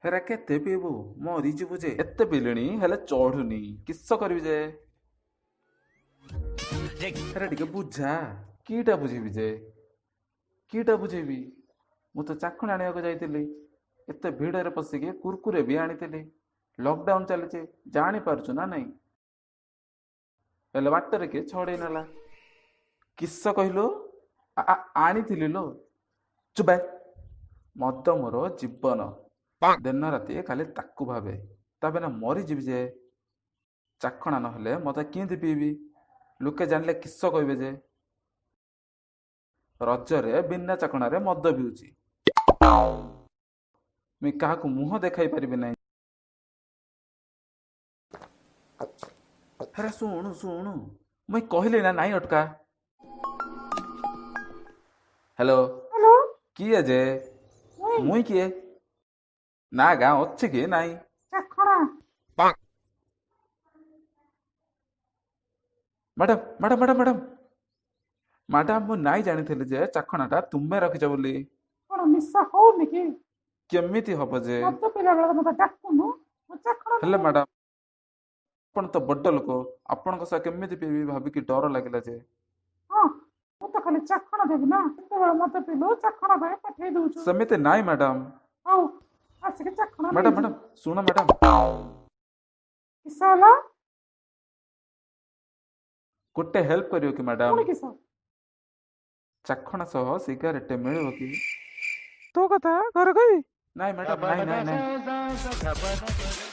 ହେରା କେତେ ପିଇବୁ, ମରିଯିବୁ ଯେ। ଏତେ ପିଇଲିଣି ହେଲେ ଚଢୁନି, କିସ କରିବି ଯେ? ହେରା ଟିକେ ବୁଝା। କିଟା ବୁଝେଇବି ଯେ, କିଟା ବୁଝେଇବି? ମୁଁ ତ ଚାଖଣ ଆଣିବାକୁ ଯାଇଥିଲି, ଏତେ ଭିଡ଼ରେ ପଶିକି କୁରକୁରେ ବି ଆଣିଥିଲି। ଲକଡାଉନ ଚାଲିଛି, ଜାଣିପାରୁଛୁ ନା ନାଇଁ? ହେଲେ ବାଟରେ କିଏ ଛଡେଇ ନେଲା। କିସ କହିଲୁ? ଆଣିଥିଲି ଲୋ। ଚୁବାଇ ମଦ ମୋର ଜୀବନ, ଦିନ ରାତି ଖାଲି ତାକୁ ଭାବେ, ତା ବିନା ମରିଯିବି ଯେ। ଚାଖଣା ନହେଲେ ମଦ କେମିତି ପିଇବି? ଲୋକେ ଜାଣିଲେ କିସ କହିବେ ଯେ? ରଜରେ ବିନା ଚାଖଣାରେ ମଦ ପିଉଛି। ମୁଇଁ କାହାକୁ ମୁହଁ ଦେଖାଇ ପାରିବି ନାହିଁ। ଆରେ ଶୁଣୁ ଶୁଣୁ, ମୁଇଁ କହିଲି ନା ନାଇଁ, ଅଟକା। ହ୍ୟାଲୋ। ହ୍ୟାଲୋ। କିଏ ଯେ? ମୁଇଁ। ମୁଇଁ କିଏ? ନା ଗାଁ ଅଛି କି ନାଇଁ? ଚାଖଣା। Madam, madam, madam, madam, madam, ମୁଁ ନାଇଁ ଜାଣିଥିଲି ଯେ ଚାଖଣାଟା ତୁମେ ରଖିଛ ବୋଲି। କଣ ନିଶା ହଉନି କି? କେମିତି ହବ ଯେ? ମଦ ପିଲା ବେଳେ ମତେ ଡାକୁନୁ, ମୁଁ ଚାଖଣା ହେଲେ ନେବି। ମ୍ୟାଡାମ, ଆପଣ ତ ବଡ ଲୋକ, ଆପଣଙ୍କ ସହ କେମିତି ପିଇବି ଭାବିକି ଡର ଲାଗିଲା ଯେ। ହଁ, ମୁଁ ତ ଖାଲି ଚାଖଣା ଦେବି ନା। କେତେବେଳେ ମଦ ପିଇଲୁ ଚାଖଣା ପାଇଁ ପଠେଇ ଦଉଛୁ। ସେମିତି ନାଇଁ ମ୍ୟାଡାମ। ହଉ, ଆସିକି ଚାଖଣା ମ୍ୟାଡାମ। ନେଇଯିବୁ। ମ୍ୟାଡାମ, ଶୁଣ ମ୍ୟାଡାମ। କିସ ହେଲା? ଗୋଟେ ହେଲ୍ପ କରିବ କି ମ୍ୟାଡାମ? ପୁଣି କିସ? ଚାଖଣା ସହ ସିଗାରେଟ ମିଳିବ କି? ତୋ କଥା ଘରେ କହିବି। ନାଇଁ ମ୍ୟାଡାମ, ନାଇଁ ନାଇଁ ନାଇଁ।